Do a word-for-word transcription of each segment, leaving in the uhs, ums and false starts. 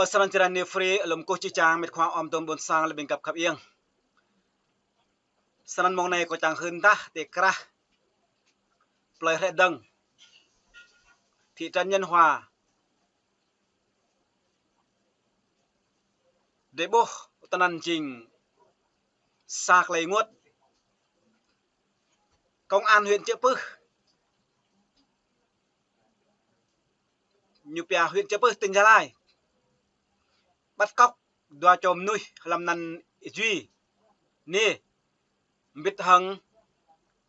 Srăng črăn ni free lŏm kơkuh či čang mĕt khua ƀôn sang lĕ ƀing găp khăp iăng. Srăng mông anai kâo čang hưn tah ti krah plơi Hrĕ Dơng, thị trấn Nhân Hòa. Dêh ƀuh tơnăn jing sa klei ênguôt. Công an huyện Chư Pưh, ñu pia huyện Chư Pưh, tỉnh Gia Lai, bắt cóc dua čô mơnuih hlăm anăn Jui, ni mbĭt hăng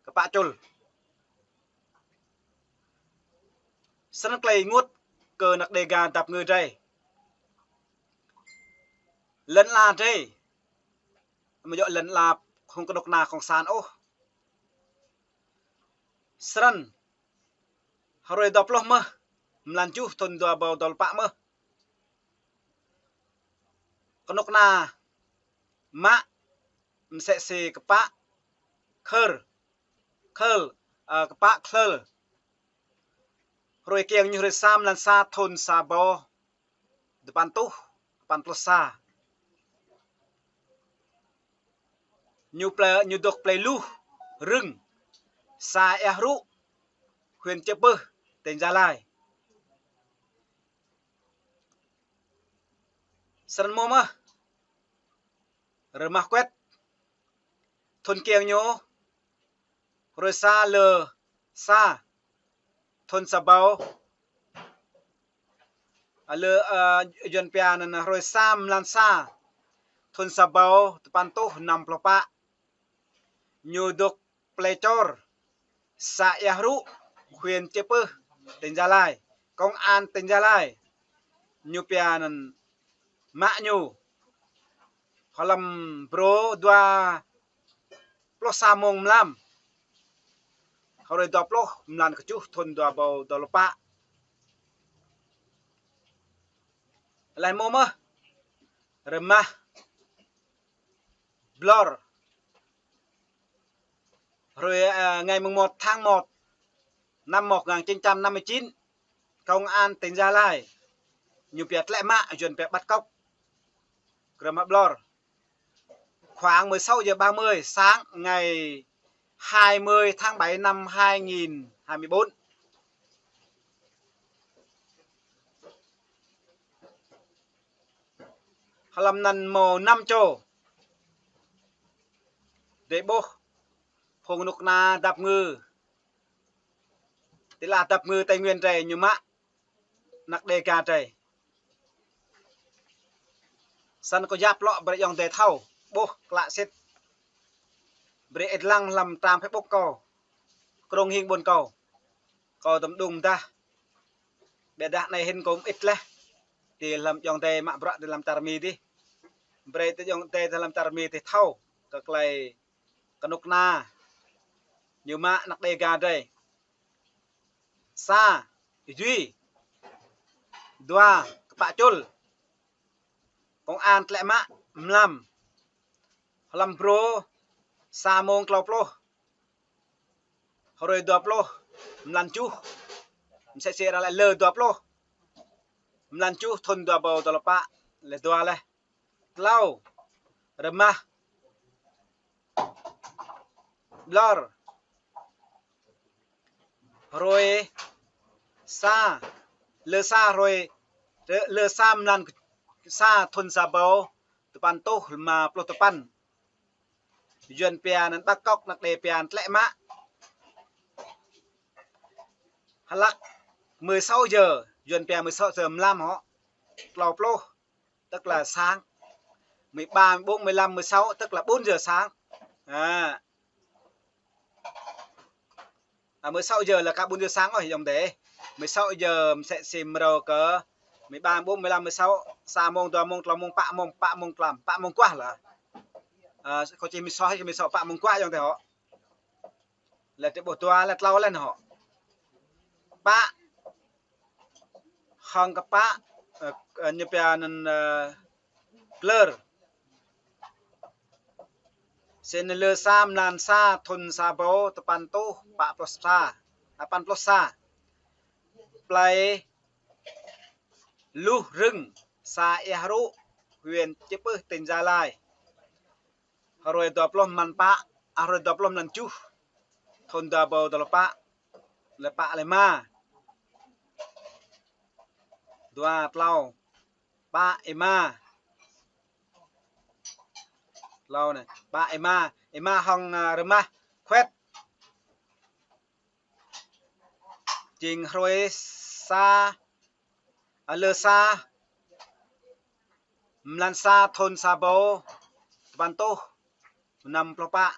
kpă čul. Srăng klei ênguôt kơ anăk Đêga dăp ngư drei. Lŏn ala drei, mơ̆ yơh lŏn ala hông kơnuk kơna kông san ôh. Srăng hrơi dua pluh mơh, mlan tơjuh thun dua ƀâo dua pluh pă mơh, kơnuk kơna mă msĕ si kpă khơl, khơl, ơ, kpă khơl. Hrơi kiăng ñu hrơi sa mlan sa thun sa ƀâo tơpăn tuh, tơpăn pluh sa. Ñu plei, ñu dŏ plei Luh Rưng, xã Ea Hrŭ, huyện Chư Pưh, tỉnh Gia Lai. Srăng mơ̆ mơh, rơmah kuet. Thun kiăng ñu hrơi sa lơ sa thun sa ƀâo, a, lơ, a, Yuăn pia anăn hrơi sa mlan sa thun sa ƀâo tơpăn tuh năm pluh pă. Ñu dŏ plei Čor, xã Ea Hrŭ, huyện Chư Pưh, tỉnh Gia Lai. Công an tỉnh Gia Lai, ñu pia anăn mă ñu hlăm brô dua pluh sa mông mlam, hrơi dua pluh mlan kơtơjuh thun dua ƀâo dua pluh pă. Leh mơ̆ mơh, rơmah Blor. Hrơi, ơ, ngày mùng một tháng một năm một ngàn chín trăm năm mươi chín, công an tỉnh Gia Lai, ñu pia tlĕ mă, Yuăn pia bắt cóc. Rơmah Blor. Khoảng mười sáu giờ ba mươi sáng ngày hai mươi tháng bảy năm hai nghìn hai mươi bốn. Hlăm anăn mâo năm čô. Dêh ƀuh phung kơnuk kơna dăp ngư, ti la dăp ngư Tây Nguyên drei ñu mă anăk Đêga drei. Srăng kâo yap lŏ brơi ayŏng adơi thâo, ƀuh klă sĭt. Brơi ih lăng hlăm trang Facebook kâo, Krông Hing Ƀuôn Kâo. Kâo tơm đŭng mơdah. Ƀiădah anai hĭn kâo mơit leh. Ti hlăm ayŏng adơi mă bruă ti hlăm čar Mi dih. Brơi ti ayŏng adơi ti hlăm čar Mi dih thâo kơ klei kơnuk kơna ñu mă anăk Đêga drei. Sa, Jui. Dua, kpă čul. Công an tlĕ mă mlam. Hlăm brô sa mông klâo pluh, hrơi dua pluh mlan tơjuh. Msĕ si arăng laĭ lơ dua pluh mlan tơjuh thun dua ƀâo dua pluh pă. Leh dua leh. Klâo, rơmah Blor. Hrơi sa, lơ sa hrơi, lơ sa mlan sa thun sa ƀâo tơpăn tuh rơma pluh tơpăn. Yuăn pia anăn bắt cóc, anăk Đê pia anăn tlĕ mă. Hlăk mười sáu giờ, Yuăn pia mười sáu giờ mlam hŏ. Klâo pluh, tức là sáng. Mười ba, mười bốn, mười lăm, mười sáu, tức là bốn giờ sáng. À. À, mười sáu giờ là kơ bốn giờ sáng ôh, ayŏng adơi. Mười sáu giờ msĕ si mrâo kơ mười ba, mười bốn, mười lăm, mười sáu, sa mông, dua mông, klâo mông, pă mông, pă mông klăm, pă mông kuah lah. À, kâo čih mười sáu, mười sáu, pă mông kuah ayŏng adơi hŏ. Leh drei ƀuh dua leh, klâo leh anăn hŏ. Pă hăng kpă, ơ, ơ, ñu pia anăn, ơ, klơr. Sĭt lơ sa mlan sa thun sa ƀâo tơpăn tuh pă pluh sa, tơpăn pluh sa. Plei Luh Rưng, xã Ea Rŭ, huyện Chư Pưh, tỉnh Gia Lai. Hrơi dua pluh mlan pă, à, hrơi dua pluh mlan tơjuh, thun dua rơbâo dua pluh pă, lĕ pă lĕ rơma. Dua, klâo, pă, êma. Klâo anai, pă, êma, êma hŏng, à, rơmah Khuyết. Jing hrơi sa, à, lơ sa, mlan sa thun sa rơbâo tơpăn rơtuh năm pluh pă.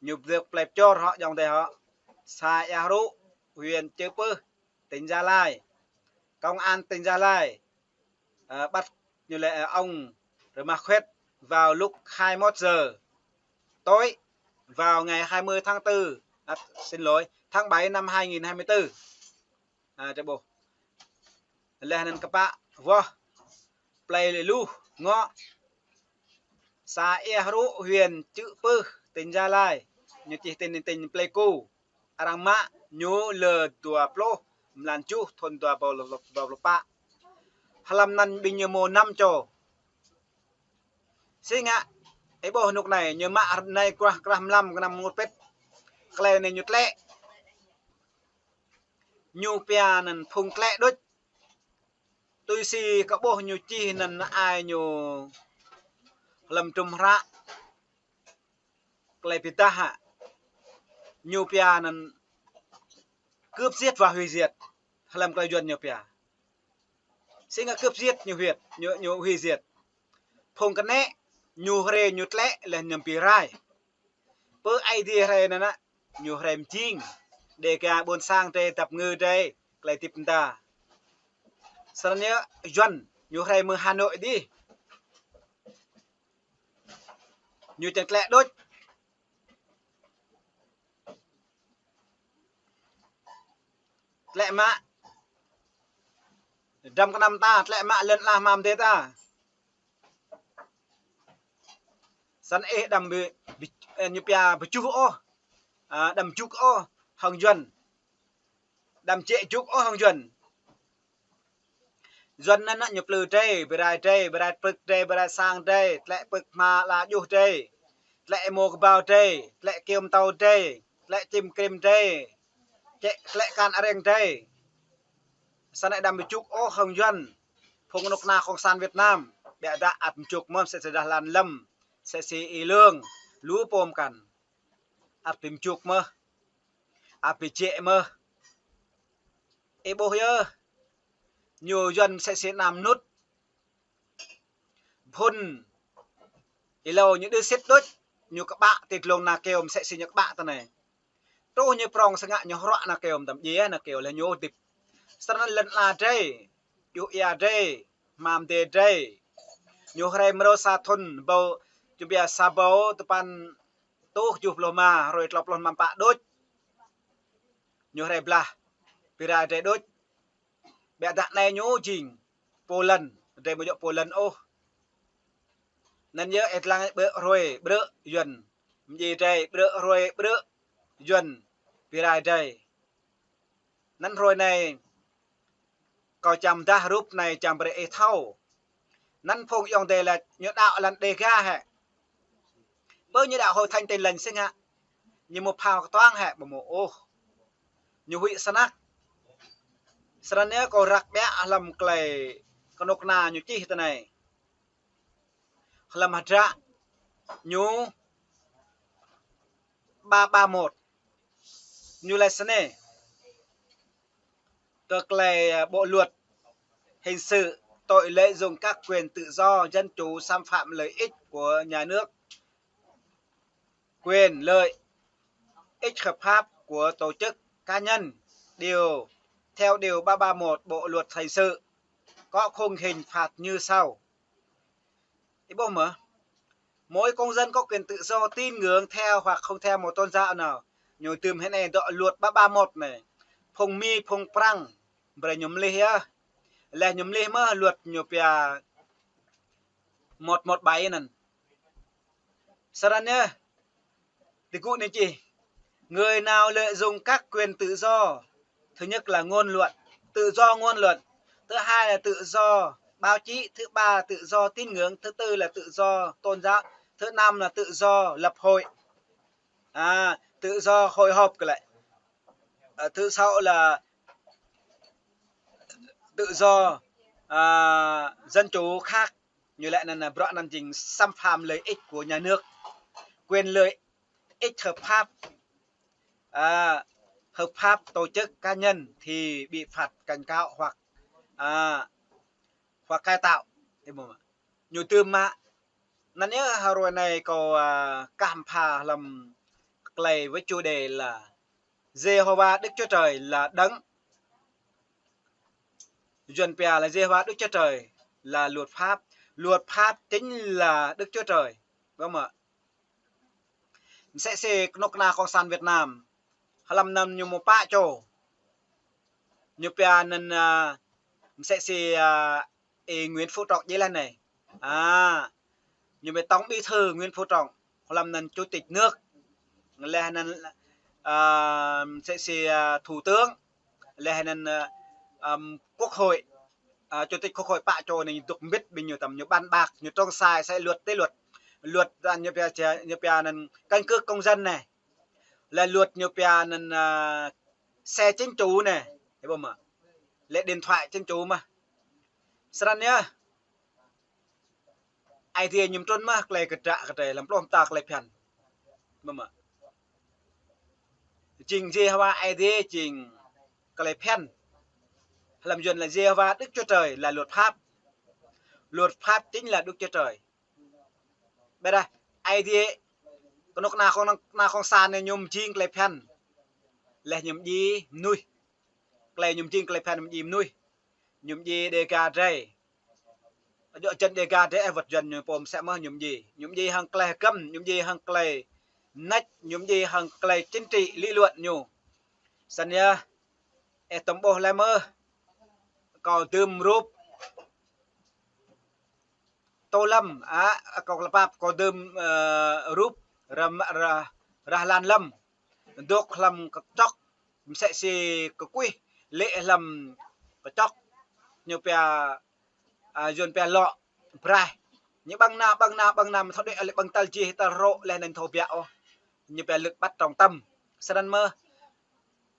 Ñu pơdơ̆k plei pơčor hŏ, ayŏng adơi hŏ. Xã Ea Rŭ, huyện Chư Pưh, tỉnh Gia Lai. Công an tỉnh Gia Lai, ờ, bắt ñu lĕ, ờ, ông Rơmah Khuyết vào lúc hai mươi mốt giờ tối, vào ngày hai mươi tháng tư, à, xin lỗi, tháng bảy năm hai nghìn hai mươi tư. À, tơƀôh. Laih anŭn kơpă wơ̆t plei Luh Ngŏ, xã Ea Rŭ, huyện Chư Pưh, tỉnh Gia Lai. Ñu čih tỉnh, tỉnh Pleiku. Arăng mă ñu lơ dua pluh mlan tơjuh thun dua rơbâo dua pluh pă. Hlăm anŭn ƀing ñu hmâo năm čô. Sĭt ngă, ih ƀuh rơnŭk anai, ñu mă rơnai krah, krah mlam kơnăm ngŭt pĭt. Tơlơi anai ñu tlĕ. Ñu pia anŭn phung tlĕ đôč. Tui si kơ ƀuh ñu čih anŭn ai ñu hlăm trum hră. Tơlơi pơdah hă. Ñu pia anŭn cướp giết và hủy diệt. Hlăm tơlơi Yuan ñu pia. Sĭt ngă cướp giết ñu hủy, ñu, ñu hủy diệt. Phung kơnĕ ñu hrơi ñu tlĕ laih ñu ƀu rai. Pơ Aê Diê hrơi anŭn anŭn, ñu hrơi mơjing. Đêga ƀôn sang drơi, dap ngư drơi, tơlơi hơdip mơta. Snăn yơh, Yuan, ñu hrơi mơ̆ng Hà Nội dih. Ñu čang tlĕ đôč. Tlĕ mă. Dram kơnăm ta, tlĕ mă lŏn ala hmam dê ta. Snăn ih đăm ƀu, ƀu, ơ, ñu pia ƀu juh ôh. À, đăm juk ôh hŏng Yuan. Đăm jĕ juk ôh hŏng Yuan. Yuan anŭn anŭn ñu plư drơi, ƀu rai drơi, ƀu rai prơ̆k drơi, ƀu rai sang drơi, tlĕ prơ̆k hma ala djuh drơi, tlĕ êmô kơƀao drơi, tlĕ kyâo mơtâo drơi, tlĕ čim krĭm drơi, tlĕ, tlĕ kan areng drơi. Snăn đăm ƀu juk ôh hŏng Yuan. Phung kơnuk kơna Cộng sản Việt Nam, biă dah ăt ƀu juk mơ̆n, msĕ si dah lăn lăm, msĕ si Y Lương, lu pô mơkăn. Ăt ƀu juk mơ̆n. Ăt ƀu jĕ mơ̆n. Ih ƀuh yơh. Ñu Yuan msĕ si anăm nŭt. Phŭn. Ih lâo ñu đơ sĭt đôč. Ñu kơƀă ti glông ana kyâo msĕ si ñu kơƀă tơ anai. Truh ñu prŏng sơngă ñu hrŏ ana kyâo mơtam djai ana kyâo laih ñu hơdip. Snăn lŏn ala drơi. Djuh ia drơi. Hmam dê drơi. Ñu hrơi mrâo sa thŭn rơbâo, čum pia sa rơbâo tơpăn rơtuh tơjuh pluh rơma, hrơi klâo pluh rơma pă đôč. Ñu hrơi blah, ƀu rai drơi đôč. Biă dah anai ñu jing pô lŏn, drơi ƀu djơ̆ pô lŏn ôh. Anŭn yơh ih lăng ƀrư̆ hrơi, ƀrư̆ Yuan. Mơjĭ drơi, ƀrư̆ hrơi, ƀrư̆ Yuan, ƀu rai drơi. Anŭn hrơi anai, kâo čang pơdah rup anai čang brơi ih thâo. Anŭn phung ayŏng adơi laĭ ñu đaŏ lŏn Đêga hĕ. Ƀơ ñu đaŏ Hội Thánh Tin Lành sĭt ngă. Ñu hmâo phao kơtuang hĕ, ƀu hmâo ôh. Ñu huĭ snăk. Snăn yơh kâo răk ƀiă hlăm tơlơi kơnuk kơna ñu čih tơ anai. Hlăm hơdră ñu ba ba một. Ñu laĭ snei. Tơ tơlơi, à, bộ luật hình sự, tội lợi dụng các quyền tự do, dân chủ, xâm phạm lợi ích của nhà nước, quyền lợi ích hợp pháp của tổ chức cá nhân, điều, theo điều ba ba một Bộ luật hình sự, có khung hình phạt như sau. Ih ƀuh mơ̆? Mỗi công dân có quyền tự do tín ngưỡng theo hoặc không theo một tôn giáo nào. Ñu dưm hĭ anai dŏ luật ba ba một anai. Phung Mi, phung Prăng, brơi ñu mlih yơh. Laih ñu mlih mơ̆ luật ñu pia một một bảy anŭn. Snăn yơh. Tơgŭ anai čih. Người nào lợi dụng các quyền tự do, thứ nhất là ngôn luận, tự do ngôn luận, Thứ hai là tự do báo chí, thứ ba là tự do tín ngưỡng, thứ tư là tự do tôn giáo, thứ năm là tự do lập hội, à, tự do hội họp kơ lĕ. Ờ, thứ sáu là tự do, à, dân chủ khác. Ñu lĕ anŭn, à, bruă anŭn jing xâm phạm lợi ích của nhà nước, quyền lợi ích hợp pháp, à, hợp pháp tổ chức cá nhân thì bị phạt cảnh cáo hoặc, à, hoặc cải tạo. Ñu tơm mă. Anŭn yơh, hrơi anai kâo, à, kah pha hlăm tơlơi với chủ đề là Giê-hô-va Đức Chúa Trời là đấng. Yuan pia là Giê-hô-va Đức Chúa Trời là luật pháp. Luật pháp chính là Đức Chúa Trời. Ƀuh mơ̆? Mơsĕ si kơnuk kơna Cộng sản Việt Nam. Hlăm anŭn ñu mơ̆ pă čô. Ñu pia anŭn, à, mơsĕ si, à, ơi Nguyễn Phú Trọng jih laih anai. À, ñu mơ̆ Tổng Bí thư Nguyễn Phú Trọng. Hlăm anŭn Chủ tịch nước. Laih anŭn, à, mơsĕ si, à, Thủ tướng. Laih anŭn, à, ừm, Quốc hội. À, Chủ tịch Quốc hội pă čô anai dŏ mbĭt ƀing ñu tơm ñu bàn bạc, ñu trông sai, sai luật, té luật. Luật, à, ñu pia, ñu pia anŭn căn cước công dân anai. Lĕ luật ñu pia anŭn, à, xe chính chủ anai. Ƀuh mơ̆? Lĕ điện thoại chính chủ mơ̆. Srăng yơh. Aê Diê ñu trŭn mơ̆ tơlơi kơdră kơdrơi, hlăm pluh mơta tơlơi phiăn. Ƀuh mơ̆? Jing Giê-hô-va Aê Diê jing tơlơi phiăn. Hlăm Yuan là Giê-hô-va Đức Chúa Trời là luật pháp. Luật pháp chính là Đức Chúa Trời. Ƀiădah Aê Diê, kơnuk kơna Cộng, kơna Cộng sản anai ñu jing tơlơi phiăn. Laih ñu jing mơnuih. Tơlơi ñu jing tơlơi phiăn ñu jing mơnuih. Ñu jing Đêga drei. Djơ̆ jăn Đêga drei, ơ, wơ̆t jăn ñu pô mơsĕ mơ̆ ñu jing. Ñu jing hăng tơlơi hơgăm, ñu jing hăng tơlơi nač, ñu jing hăng tơlơi chính trị, lý luận ñu. Srăng yơh, ơ, tơm ƀuh laih mơ̆. Kâo tơm rup Tô Lâm, à, kâo lơpap, kâo tơm, ơ, rup Rah, Rah, Rah Lan Lâm. Dŏ hlăm kơčŏk, mơsĕ si kơkuih, lĕ hlăm kơčŏk. Ñu pia, à, Yuan pia lŏ braih. Ñu ƀơ̆ng nao, ƀơ̆ng nao, ƀơ̆ng nao, mơ̆ thâo đuaĭ lĕ ƀơ̆ng tal jih, tal rŏ, laih anŭn thâo biă ôh. Ñu pia lật bắt trọng tâm. Srăng mơ̆,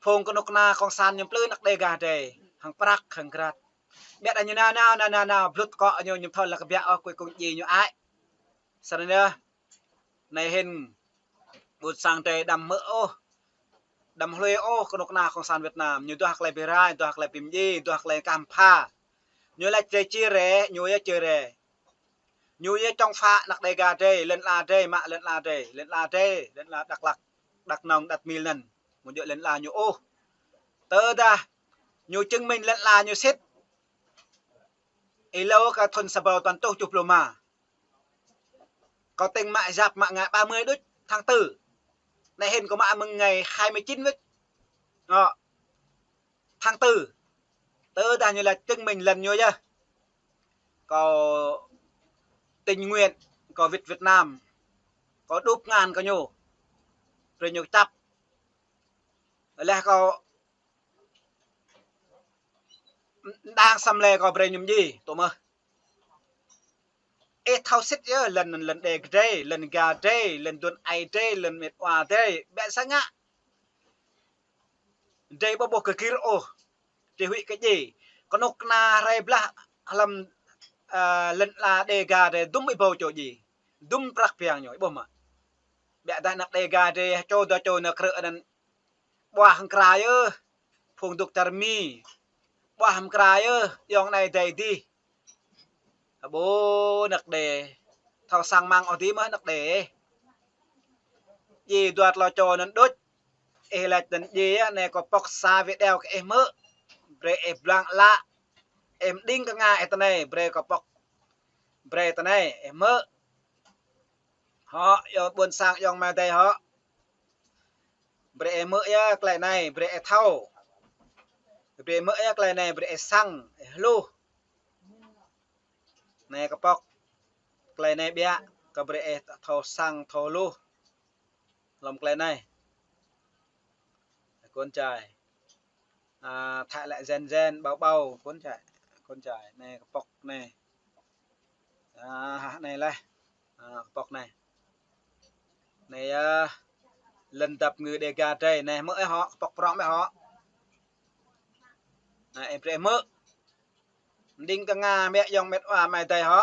phung kơnuk kơna Cộng sản ñu plư anăk Đêga drei. Hăng prăk, hăng grat. Biă dah ñu nao, nao, nao, nao, nao, blŭt kŏ ñu, ñu thâo lăk biă ôh, cuối cùng jing ñu ai. Srăng yơh, anai hĭn, ƀuôn sang drei đăm hmư̆ ôh, đăm hlue ôh, kơnuk kơna Cộng sản Việt Nam, ñu duah tơlơi bi rai, duah tơlơi bi mdjiê, duah tơlơi kah pha. Ñu laĭ drei chia rẽ, ñu yơh chia rẽ. Ñu yơh chống phá anăk Đêga drei, lŏn ala drei, mă lŏn ala drei, lŏn ala drei, lŏn ala Dak Lak, Dak Nông, Dak Mil anŭn. Mơ̆ djơ̆ lŏn ala ñu ôh. Tơdah ñu chứng minh lŏn ala ñu sĭt. Êlâo kơ thŭn sa rơbâo tuăn tuh tơjuh pluh rơma. Kâo tĭng mă yap mă ngă ba mươi đôč tháng tư. Anai hĭn kâo mă mơ̆ng ngày hai mươi chín wơ̆t. Ơ, tháng tư. Tơdah ñu laĭ chứng minh lŏn ñu yơh. Kâo tình nguyện, kâo wĭt Việt Nam. Kâo đup ngăn kơ ñu. Brơi ñu čăp. Laih kâo đang săm lĕ kâo brơi ñu mdjiê, tŭ mơ̆. Ih thâo sĭt yơh, lŏn, lŏn Đêga drei, lŏn Ga drei, lŏn Duôn Ai drei, lŏn mĕt wa drei, biă sa ngă. Drei ƀu ƀuh kơ gir ôh, drei huĭ kơ djai. Kơnuk kơna rai blah hlăm, ơ, lŏn ala Đêga drei, dŭm ih ƀuh čô djai. Dŭm prăk piăng ñu, ih ƀuh mơ̆. Biă dah anăk Đêga drei, čô dua čô anăk krư̆ anŭn ƀuah hăng kra yơh, phung dŏ čar Mi. Ƀuah hăng kra yơh, ayŏng anai adai adih. Ƀu anăk đe, thâo sang mang ôh dih mơ̆ anăk đe. Djai dua tlâo čô anŭn đôč. Ih laĭ anŭn djai, anai kâo pŏk sa video kơ ih hmư̆. Brơi ih blang lă. Ih mđing kơ ngă ih tơ anai, brơi kâo pŏk. Brơi tơ anai, ih hmư̆. Hŏ, yơh ƀuôn sang ayŏng amai adai hŏ. Brơi ih hmư̆ yơh tơlơi anai, brơi ih thâo. Brơi ih hmư̆ yơh tơlơi anai, brơi ih sang, ih hluh. Anai kâo pŏk. Tơlơi anai biă, kơ brơi ih thâo sang, thâo hluh. Hlăm tơlơi anai. Kơ anŭn čai. À, thă lĕ jen jen, ƀâo ƀâo, kơ anŭn čai. Kŏn čai, anai kơpŏk anai. A, anai laih. A, kơpŏk anai. Anai yơh. Lŏn dăp ngư Đêga drei. Anai hmư̆ ih hŏ, kơpŏk prŏng ih hŏ. Anai, ih brơi hmư̆. Đing tơnga mĕ yŏng mĕt wa mai dai hŏ.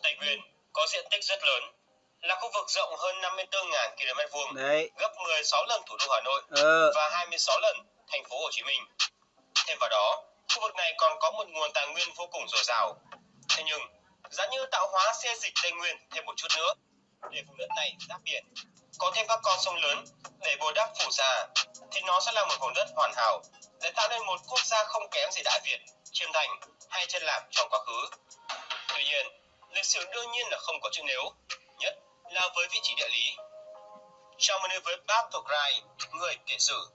Tây Nguyên có diện tích rất lớn, là khu vực rộng hơn năm mươi tư ngàn ki lô mét vuông, Đấy. gấp mười sáu lần thủ đô Hà Nội Ờ. và hai mươi sáu lần thành phố Hồ Chí Minh. Thêm vào đó, khu vực này còn có một nguồn tài nguyên vô cùng dồi dào. Thế nhưng, giá như tạo hóa xê dịch Tây Nguyên thêm một chút nữa, để vùng đất này giáp biển, có thêm các con sông lớn để bồi đắp phù sa, thì nó sẽ là một vùng đất hoàn hảo để tạo nên một quốc gia không kém gì Đại Việt, Chiêm Thành hay Chân Lạp trong quá khứ. Tuy nhiên, lịch sử đương nhiên là không có chữ nếu, nhất là với vị trí địa lý. Chào mừng đến với Bác Thuộc Rai, người kể sự.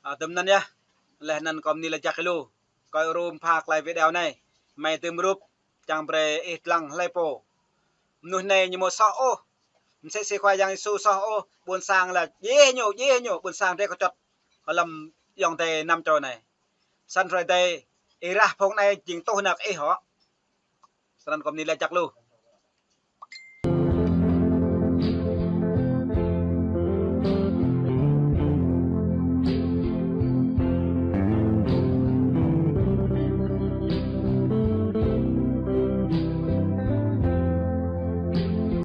A, tơm anŭn yơh. Laih anŭn kâo bơni laih jak lu. Kâo rum pha tơlơi video anai. Mơi tơm rup, čang brơi ih lăng hlơi pô. Mơnuih anai ñu ƀu soh ôh. Msĕ si Khua Yang Yêsu soh ôh, ƀôn sang laĭ, djai ñu, djai ñu, ƀôn sang drei kơčŏt. Kơ lăm yŏng dai năm čô anai. Săn hrơi dai, ih rah phung anai jing tuh năk ih hŏ. Săn kâo bơni laih jak lu.